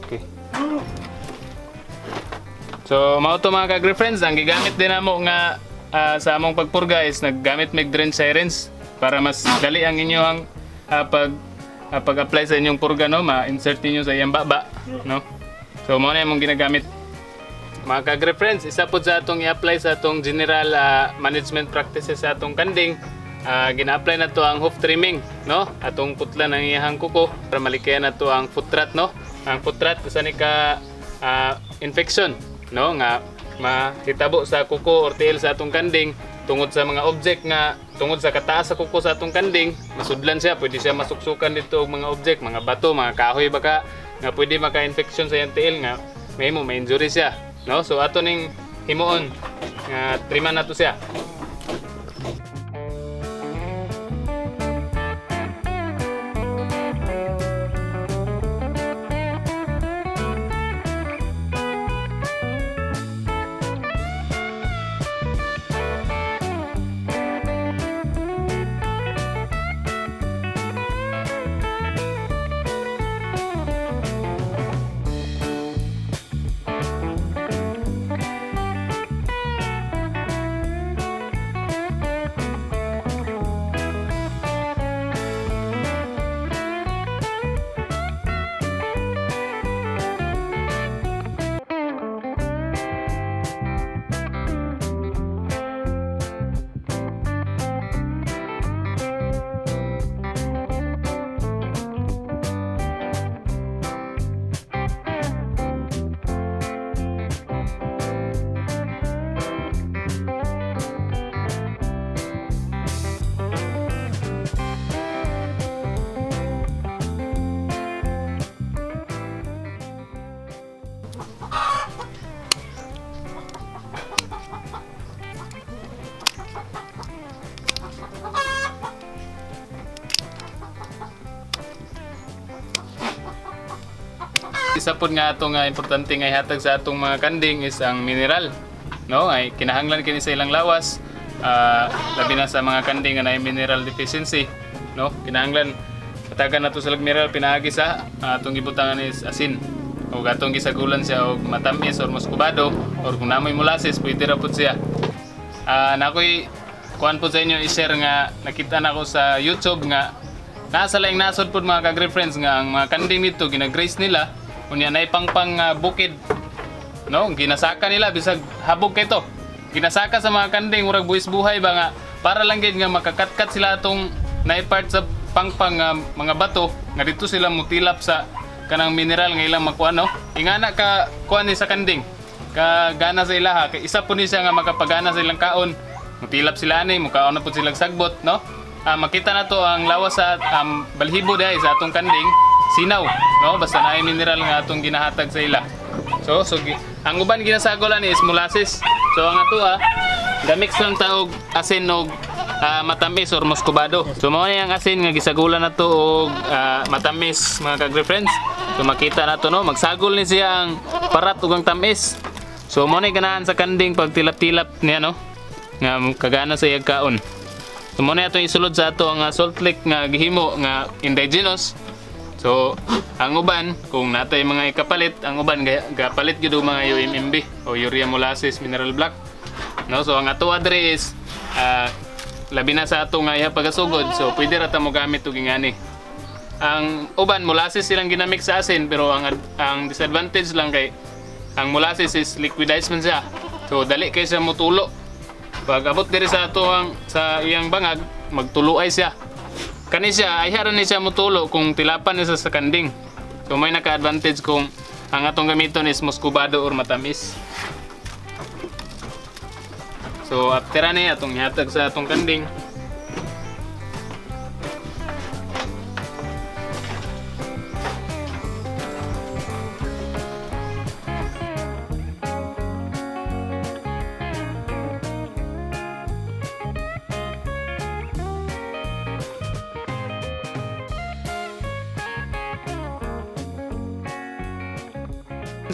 Okay. So mao to mga ka-agri-friends, ang gigamit din namo nga sa among pagpurga is naggamit mig drench sirens para mas dali ang inyong pag-apply sa inyong purga, no, ma-insert ninyo sa iyang baba, no. So mao na imong ginagamit. Mga ka-agri-friends, isa pod sa atong i-apply sa atong general management practices sa atong kanding, gina-apply na to ang hoof trimming, no? Atong putlan ang iyahang kuko para malikayan na to ang foot rot, no? Ang foot rot usa ni ka infection, no, nga mahitabo sa kuko or tiil sa atong kanding tungod sa mga object nga tungod sa kataas sa kuko sa atong kanding, masudlan siya, pwede siya masuksukan dito og mga object, mga bato, mga kahoy baka nga pwede maka-infection sa iyang tiil nga mahimo ma-injury siya, no? So ato ning himuon nga triman nato siya. Isa pod nga atong importante nga ihatag sa atong mga kanding is ang mineral, no? Ay kinahanglan kini sa ilang lawas, labi na sa mga kanding nga naay mineral deficiency, no? Kinahanglan hatagan nato sila og mineral pinaagi sa atong gibutangan is asin o atong gisagulan siya og matamis or muscovado, or kung namoy molasses pwede ra pud siya. Nakoy kuan po sa inyo i-share nga nakita nako sa YouTube nga nasa laing nasod pod mga ka-agri-friends nga ang mga kanding nito ginagraze nila, unya nay pangpang bukid, no? Ginasaka nila bisag habog kay to, ginasaka sa mga kanding murag buwis buhay ba nga para lang gid nga makakatkat sila atong naay part sa pangpang nga mga bato nga dito sila mutilap sa kanang mineral nga ilang makuha, no? Ingana ka kuan ni sa kanding ka gana sa ilaha kay isa po ni siya nga makapagana sa ilang kaon, mutilap sila ani, mukaon na pud silang sagbot, no? Makita na to ang lawas sa balhibo diay sa atong kanding sinaw, no? Basta naay mineral nga atong ginahatag sa ila. So ang uban ginasagol ani is molasses. So ang ato gamix lang ta og asin og matamis or muscovado. So mao ni ang asin nga gisagulan nato og matamis mga ka-agri-friends. So makita nato, no, magsagol ni siya ang parat ug ang tamis. So mao ni ganahan sa kanding pag tilap-tilap niya, no, nga kagana sa iyang kaon. So mao ni atong isulod sa ato ang salt lick nga gihimo nga indigenous. So ang uban kung natay mga ikapalit, ang uban gapalit gyud og mga UMMB o urea molasses mineral block. No, so ang ato adre is labi na sa ato nga iha pagasugod, so pwede ra ta mo gamit og ingani. Ang uban, molasses silang ginamix sa asin, pero ang disadvantage lang kay ang molasses is liquidized man siya. So dali kay siya motulo. Pag abot diri sa ato ang sa iyang bangag, magtulo ay siya. Kani siya, ay ni siya motulo kung tilapan niya sa kanding. So may naka-advantage kung ang atong gamiton is muscovado or matamis. So after ani atong ihatag sa atong kanding.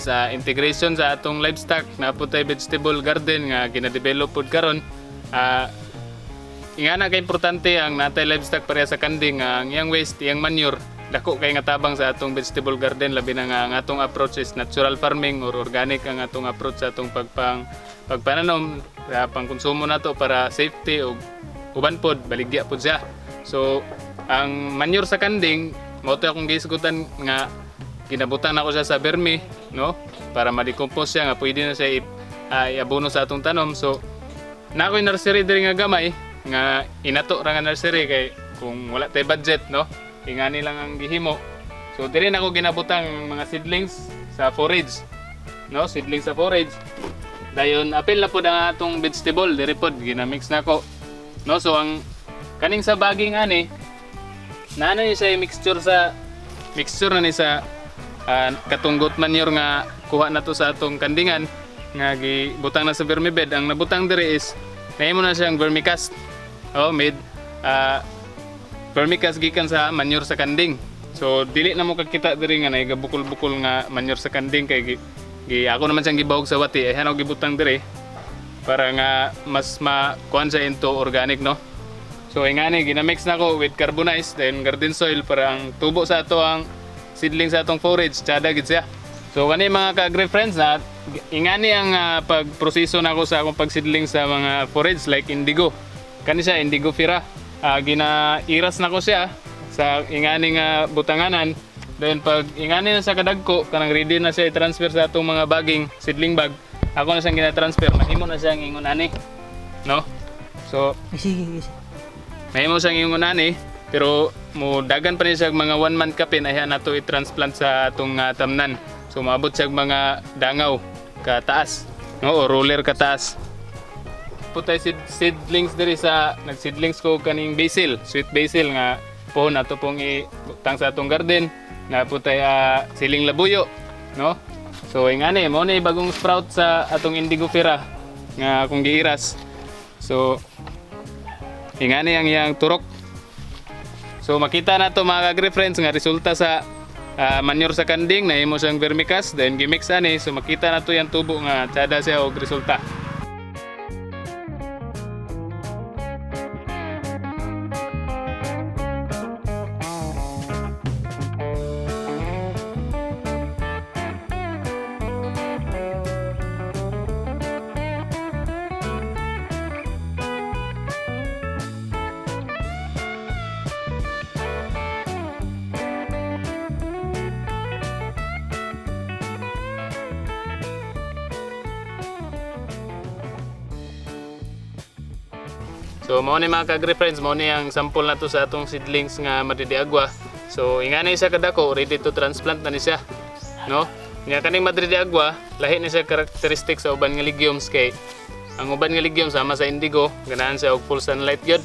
Sa integration sa atong livestock na po tay vegetable garden nga gina-develop pod karon. Ingana kay importante ang natay livestock pareha sa kanding nga ang iyang waste, iyang manure, dako kay nga tabang sa atong vegetable garden, labi na nga ang atong approach is natural farming or organic ang atong approach sa atong pagpananom sa pangkonsumo nato para safety ug uban pod baligya pod siya. So ang manure sa kanding mao to akong gihisgutan nga ginabutang nako siya sa vermi, no, para ma-decompose siya nga pwede na siya iabono sa atong tanom. So na ako'y nursery diri nga gamay nga inato ra nga nursery kay kung wala tay budget, no, ingani lang ang gihimo. So diri na ako ginabutang ang mga seedlings sa forage, no, seedlings sa forage. Dayon apil na pod ang atong vegetable diri pod ginamix nako, no. So ang kaning sa baging ani naano ni siya mixture na ni sa katunggot manure nga kuha na to sa atong kandingan nga gibutang na sa vermibed. Ang nabutang diri is nahimo na siyang vermicast. Oh, made vermicast gikan sa manure sa kanding. So dili na mo kakita diri nga nagabukol-bukol nga manure sa kanding kay gi ako naman siyang gibawog sa wati ay hanaw gibutang diri para nga mas makuan siya into organic, no. So ingani ginamix nako with carbonized then garden soil para ang tubo sa ato ang seedling sa atong forage tsada gid siya. So kani mga ka-agri friends na ingani ang pagproseso nako sa akong pagseedling sa mga forage like indigo. Kani siya indigofera. Ginairas nako siya sa ingani nga butanganan. Then pag ingani na sa kadagko kanang ready na siya i-transfer sa atong mga bagging seedling bag. Ako na siyang gina-transfer, mahimo na siyang ingon ani. No? So Sige, sige. mahimo siyang ingon ani, pero mo dagan pa ni siya mga 1 month kapin ay nato i-transplant sa atong tamnan. So maabot siya mga dangaw kataas, no, o roller kataas. Putay seedlings diri sa nagseedlings ko kaning basil, sweet basil nga pohon ato pong ibutang sa atong garden na putay siling labuyo, no? So ingani mo ni bagong sprout sa atong indigofera nga akong giiras. So ingani ang iyang turok. So makita na to mga agri-friends nga resulta sa manure sa kanding nahimo siyang vermicast then gimix ani, so makita na to yang tubo nga tsada siya og resulta. So mao ni mga ka-agri-friends, mao ni ang sample na to sa atong seedlings nga Madre de Agua. So ingani siya kadako, ready to transplant na ni siya. No? Nya kaning Madre de Agua, lahi ni siya characteristic sa uban nga legumes kay ang uban nga legumes sama sa indigo, ganahan siya og full sunlight gyud.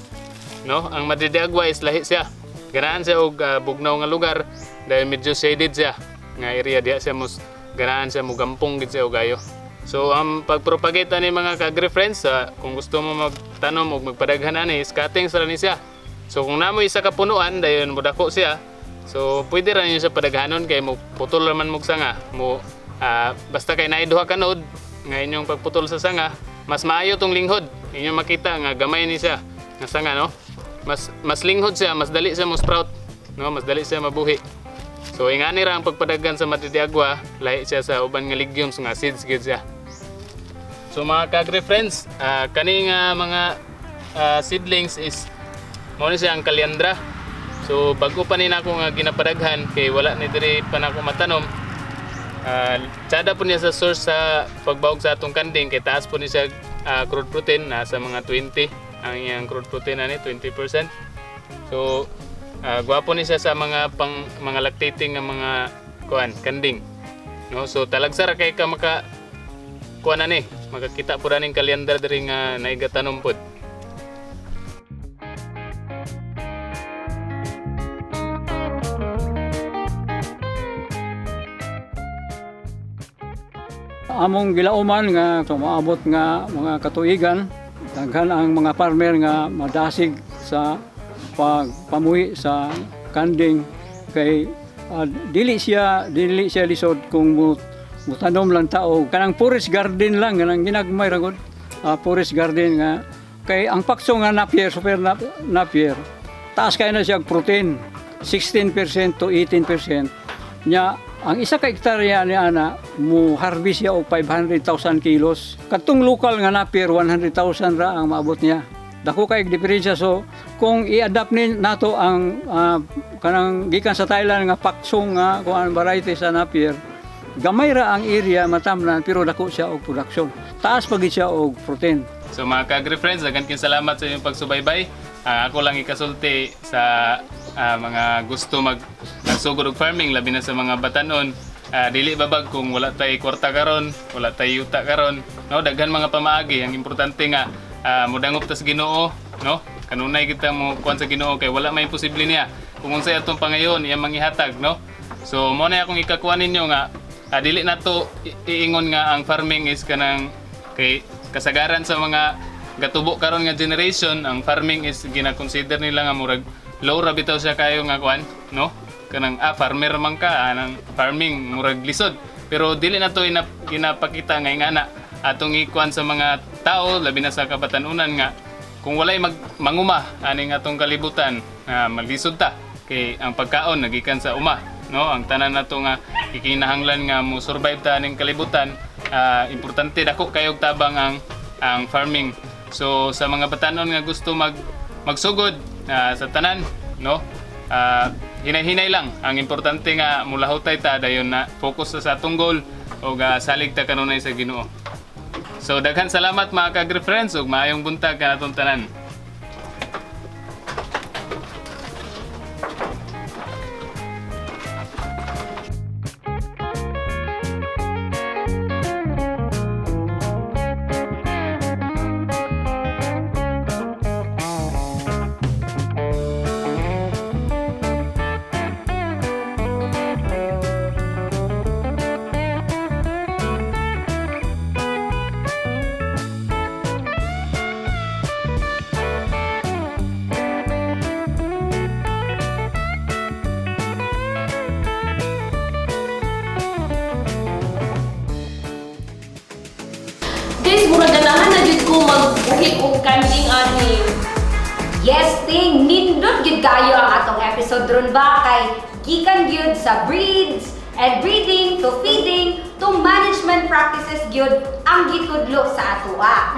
No? Ang Madre de Agua is lahi siya. Ganahan siya og bugnaw nga lugar dahil medyo shaded siya nga area, diha siya mos ganahan siya mogampong gid siya og ayo. So ang pagpropagate ani mga ka-agri-friends, kung gusto mo magtanom og magpadaghan ani, is cuttings ra ni siya. So kung namo isa ka punuan dayon modako siya. So pwede ra ninyo siya padaghanon kay mo putol ra man mo sanga. Mo basta kay naay duha ka node nga inyong pagputol sa sanga, mas maayo tong linghod. Inyo makita nga gamay ni siya nga sanga, no. Mas linghod siya, mas dali siya mo sprout, no, mas dali siya mabuhi. So ingani ra ang pagpadaghan sa Madre de Agua, lahi siya sa uban nga legumes nga seeds gid siya. So mga ka-agri-friends, kani nga mga seedlings is mao ni siya ang kaliandra. So bago pa ni nako nga ginapadaghan kay wala ni diri pa nako matanom. Tsada po niya sa source sa pagbawog sa atong kanding kay taas po ni siya crude protein, nasa mga 20 ang iyang crude protein ani, 20%. So gwapo ni siya sa mga pang mga lactating nga mga kuan kanding. No, so talagsa ra kay ka maka kuan ani, makakita po ning kalyandra diri nga naigatanom pod. Among gilauman nga tumaabot nga mga katuigan, daghan ang mga farmer nga madasig sa pagpamuhi sa kanding kay dili siya lisod kung mutanom lang tao kanang forest garden lang, kanang ginagmay ra gud, forest garden nga kay ang pakso nga napier, super napier, taas kay na siya og protein, 16% to 18% nya. Ang isa ka hektarya ni ana mo harvest siya og 500,000 kilos. Katong lokal nga napier, 100,000 ra ang maabot niya. Dako kay diferensya. So kung i-adapt ni nato ang kanang gikan sa Thailand nga paksong nga kuan variety sa napier, gamay ra ang area matamnan pero dako siya og production. Taas pa gid siya og protein. So mga ka-agri-friends, daghan kayong salamat sa inyong pagsubaybay. Ako lang ikasulti sa mga gusto magsugod og farming, labi na sa mga batanon. Dili babag kung wala tay kwarta karon, wala tay yuta karon, no? Daghan mga pamaagi. Ang importante nga modangop tas Ginoo, no? Kanunay kita mo kuan sa Ginoo kay wala may imposible niya. Kung unsay atong pangayon, iyang mangihatag, no? So mo na akong ikakuan ninyo nga dili na to iingon nga ang farming is kanang kay kasagaran sa mga gatubo karon nga generation, ang farming is gina-consider nila nga murag low ra bitaw siya kayo nga kuan, no? Kanang farmer man ka, nang farming murag lisod, pero dili na to ginapakita nga ingana atong ikuan sa mga tao, labi na sa kabatanunan, nga kung walay manguma aning atong kalibutan, malisod ta kay ang pagkaon nagikan sa uma, no? Ang tanan nato nga gikinahanglan nga mo survive ta aning kalibutan, importante, dako kayog tabang ang farming. So sa mga batanon nga gusto magsugod, sa tanan, no, hinay-hinay lang. Ang importante nga mulahutay ta, dayon na focus sa atong goal ug salig ta kanunay sa Ginoo. So daghan salamat, mga ka-agri-friends, ug maayong buntag kanatong tanan. Guys, murag ganahan na jud ko magbuhi og kanding ani. Yes, Ting, nindot gyud kayo ang atong episode ron ba kay gikan gyud sa breeds and breeding to feeding to management practices gyud ang gitudlo sa atoa.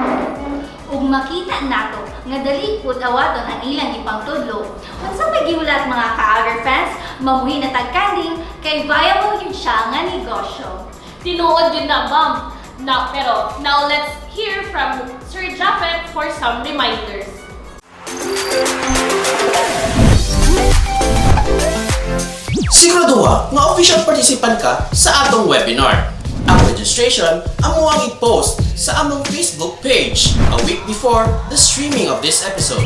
Ug makita nato nga dali pud awaton ang ilang ipangtudlo. Unsa may gihulat, mga ka-agri friends, mamuhi na tag kanding kay viable yun siya nga negosyo. Tinuod yun na, ma'am. Now, pero, now let's hear from Sir Japhet for some reminders. Siguraduha nga official participant ka sa atong webinar. Ang registration amo ang i-post sa among Facebook page a week before the streaming of this episode.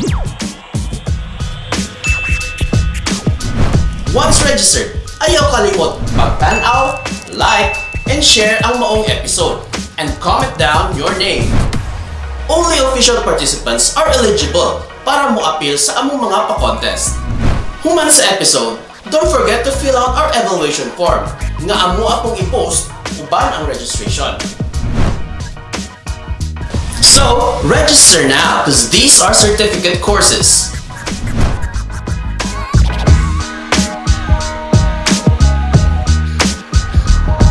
Once registered, ayaw kalimot magtan-aw, like, and share ang maong episode and comment down your name. Only official participants are eligible para mo-appeal sa among mga pa-contest. Human sa episode, don't forget to fill out our evaluation form nga amo apong i-post uban ang registration. So, register now because these are certificate courses.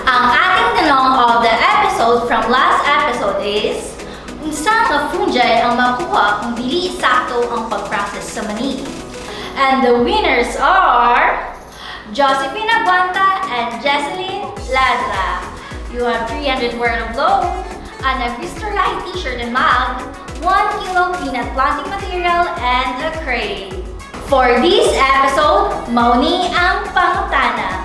Ang ating tanong of the episode from last episode is, unsa nga fungi ang makuha kung dili sakto ang pag-process sa mani? And the winners are Josephina Guanta and Jesseline Ladra. You have 300 worth of loan, an Agristorya T-shirt and mug, 1 kilo peanut planting material, and a crate. For this episode, mao ni ang pangutana.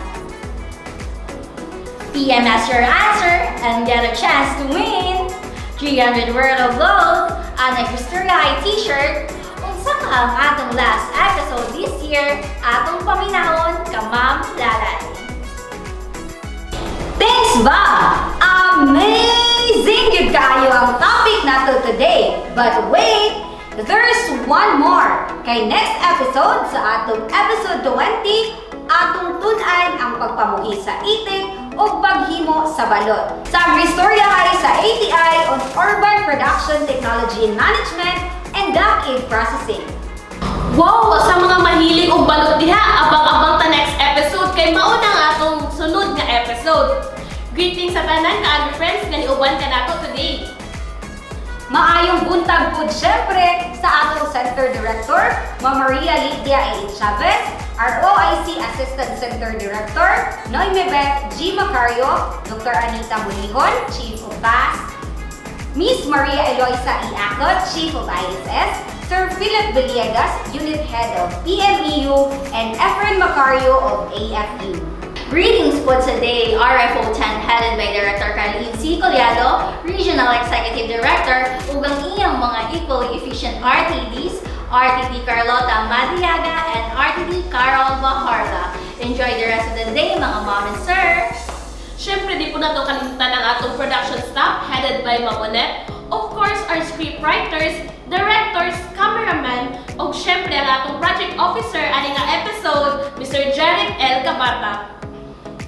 PM us your answer and get a chance to win 300 worth of load, an Agristorya T-shirt, unsa ka ang atong last episode this year, atong paminahon ka Ma'am Lalay. Thanks ba? Amazing gyud kaayo ang topic nato today. But wait, there's one more. Kay next episode sa atong episode 20, atong tun-an ang pagpamuhi sa itik ug paghimo sa balot. Sa Agristorya High sa ATI on Urban Production Technology and Management and Duck Egg Processing. Wow! Sa mga mahilig og balot diha, abang-abang ta next episode kay mao na ang atong sunod nga episode. Greetings sa tanan ka friends nga niuban ka nato today. Maayong buntag pud syempre sa atong Center Director, Ma'am Maria Lydia A. Chavez, ROIC Assistant Center Director, Noime Beth G. Macario, Dr. Anita Mulihon, Chief of BAS, Miss Maria Eloisa E. Acot, Chief of ISS, Sir Philip Villegas, Unit Head of PMEU, and Efren Macario of AFU. Greetings po today, RFO 10 headed by Director Carlene C. Collado, Regional Executive Director, ug ang iyang mga equally efficient RTDs, RTD Carlota Madiaga and RTD Carol Bajarda. Enjoy the rest of the day, mga mom and sir! Siyempre, di po nato kalimtan ang atong production staff headed by Ma'am Monette. Of course, our script writers, directors, cameraman, ug syempre ang atong project officer ani nga episode, Mr. Jeric L. Cabata.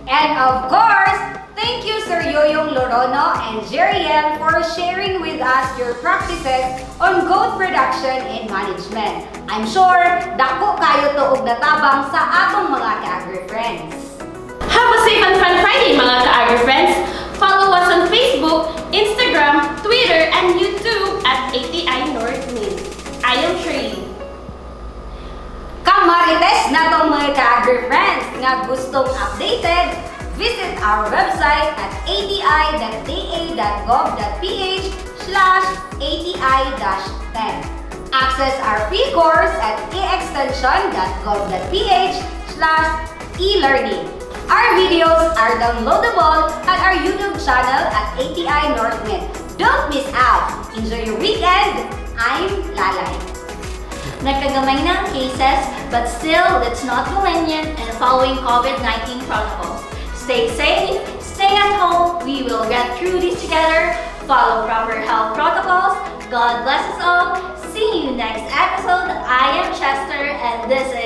And of course, thank you, Sir Yoyong Lorono and Jeriel, for sharing with us your practices on goat production and management. I'm sure dako kaayo to og natabang sa atong mga ka-agri-friends. Have a safe and fun Friday, mga ka-agri-friends! Follow us on Facebook, Instagram, Twitter, and YouTube at ATI North Main. I am Shirley. Kamarites natong mga ka-agri-friends nga gustong updated, visit our website at ati.da.gov.ph/ati-10. Access our free course at extension.gov.ph/e-learning. Our videos are downloadable at our YouTube channel at ATI Northmed. Don't miss out! Enjoy your weekend! I'm Lalay. Nagkagamay na ang cases, but still, let's not be lenient in following COVID-19 protocols. Stay safe, stay at home, we will get through this together, follow proper health protocols. God bless us all. See you next episode. I am Chester and this is